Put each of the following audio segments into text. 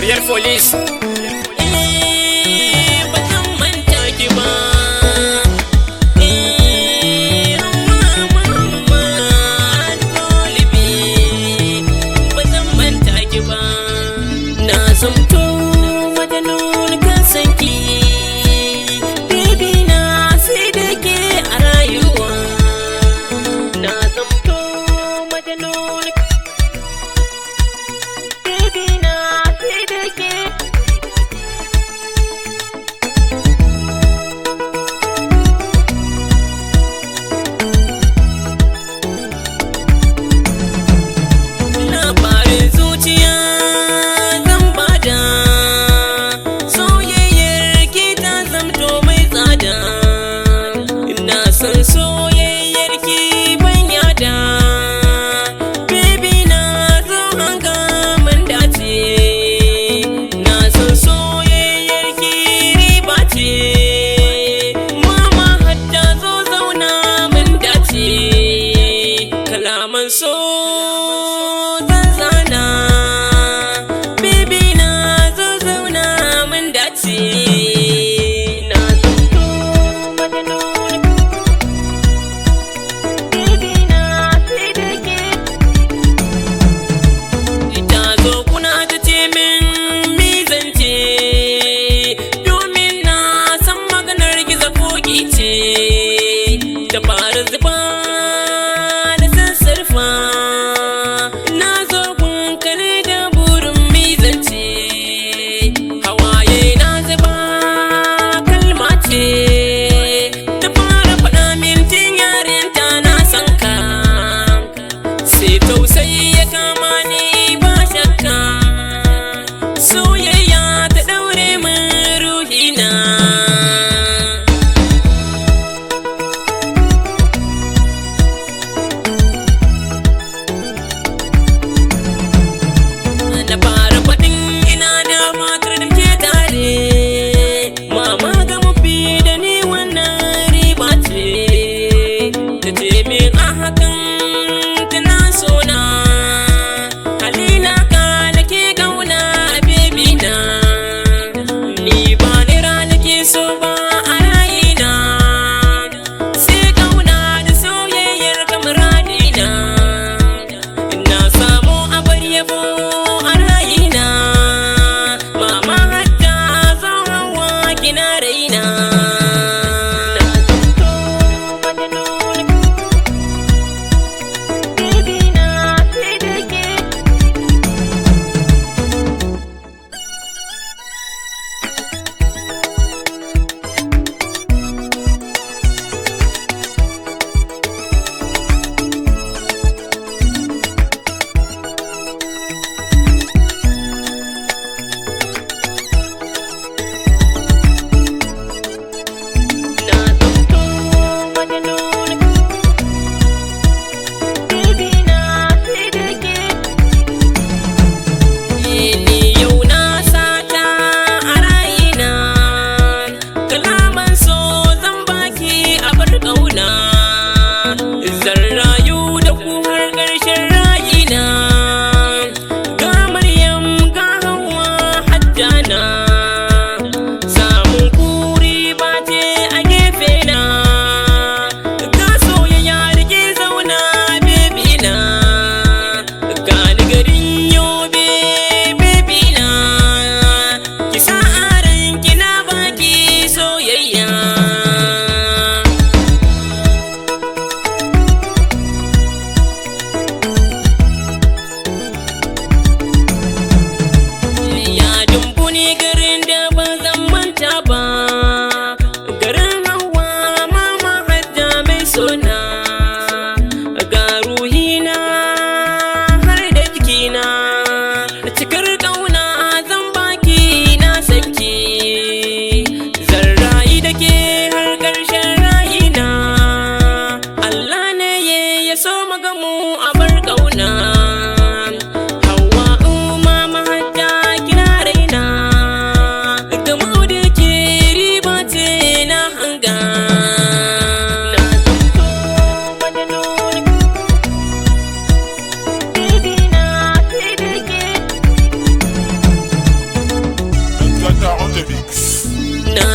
Real Police. Eh, ba zan manta ki ba. Eh, Muhammad Golibi, ba zan manta ki ba. Na zamto majanun kan sanki. Baby na sai da ke a rayuwa. Na zamto majanun. Baby na sai da ke. Labarin zuciya zan bada, soyayyar ki ta zamto mai tsada. Ina son soyayyar ki ban yada. Baby na zo hanga mun dace. Na son soyayyar ki riba ce. Mama hatta zo zauna mun dace. Kalaman so zan zana. Baby na zo zauna mun dace. Na zanto majanun. Baby na sai da ke. Ta zo kuna ta ce min mizance, domin na san maganar gizo koki ce. Ta fara zuba da sassarfa. Na zo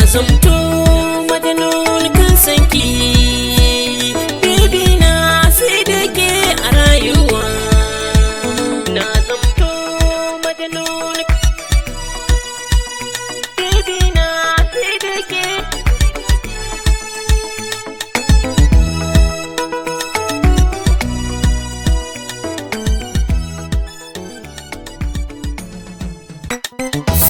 Zamto.